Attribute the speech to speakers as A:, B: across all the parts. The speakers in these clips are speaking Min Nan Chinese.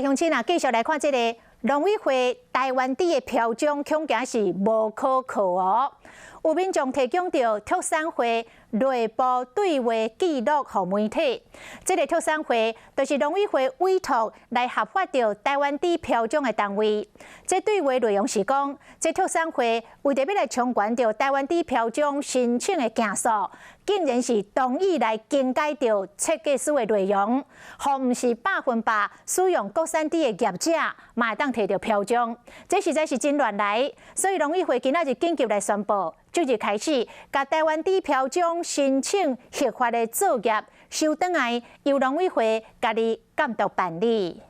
A: 鄉親啊，繼續來看這個農委會台灣豬的標章，恐驚是無可靠哦。有民眾提供著畜產會內部對話記錄予媒體，這個畜產會就是農委會委託來核發著台灣豬標章的單位。這對話內容是講，這畜產會為著欲來衝懸著台灣豬標章申請的件數，竟然是同意來更改著設計書的內容，予毋是100%使用國產豬的業者，嘛會當提著標章。這實在是真亂來，所以農委會今仔日緊急來宣布，即日開始，共台灣豬標章申請核發的作業收轉來，由農委會家己監督辦理。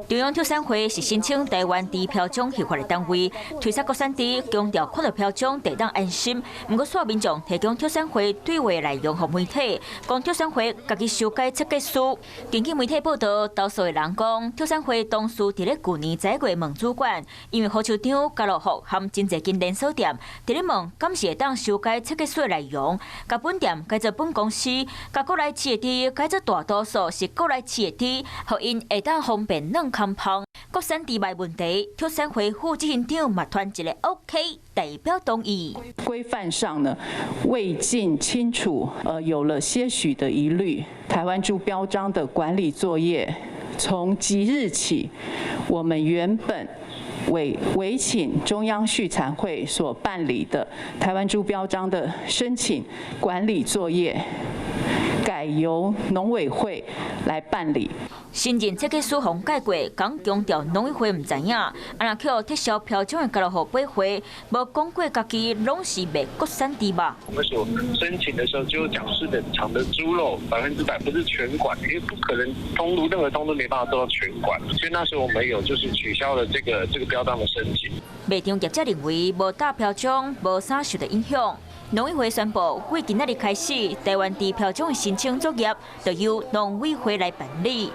B: 中央畜產會是申請台灣豬標章核發的單位，推捒國產豬，強調看著標章就當安心。毋過，煞民眾提供畜產會對話內容予媒體，講畜產會家己修改設計書。根據媒體報道，投訴的人講，畜產會當初佇咧舊年11月問主管，因為魚市場、家樂福和真濟間連鎖店，佇咧問敢是會當修改設計書的內容，共本店改做本公司，共國內飼的豬改做大多數是國內飼的豬，予𪜶會當方便軟空芳。國產豬賣問題，畜產會副執行長嘛傳一個 OK 代表同意。
C: 規範上呢，未盡清楚，有了些許的疑慮。台灣豬標章的管理作業，從即日起，我們原本委請中央畜產會所辦理的台灣豬標章的申請管理作業，改由農委會來辦理。
B: 新任設計師予改過，講強調農委會毋知影，啊若予撤銷標章的家樂福買貨，無講過家己攏是賣國產豬肉。
D: 我們所申請的時候就講是冷藏的豬肉，100%不是全館，因為不可能通路任何通路沒辦法做到全館，所以那時候我們有就是取消了這個標章的申請。
B: 賣場業者認為無打標章，無啥受著影響。農委會宣布，對今仔日開始，台灣豬標章的申請作業，就由農委會來辦理。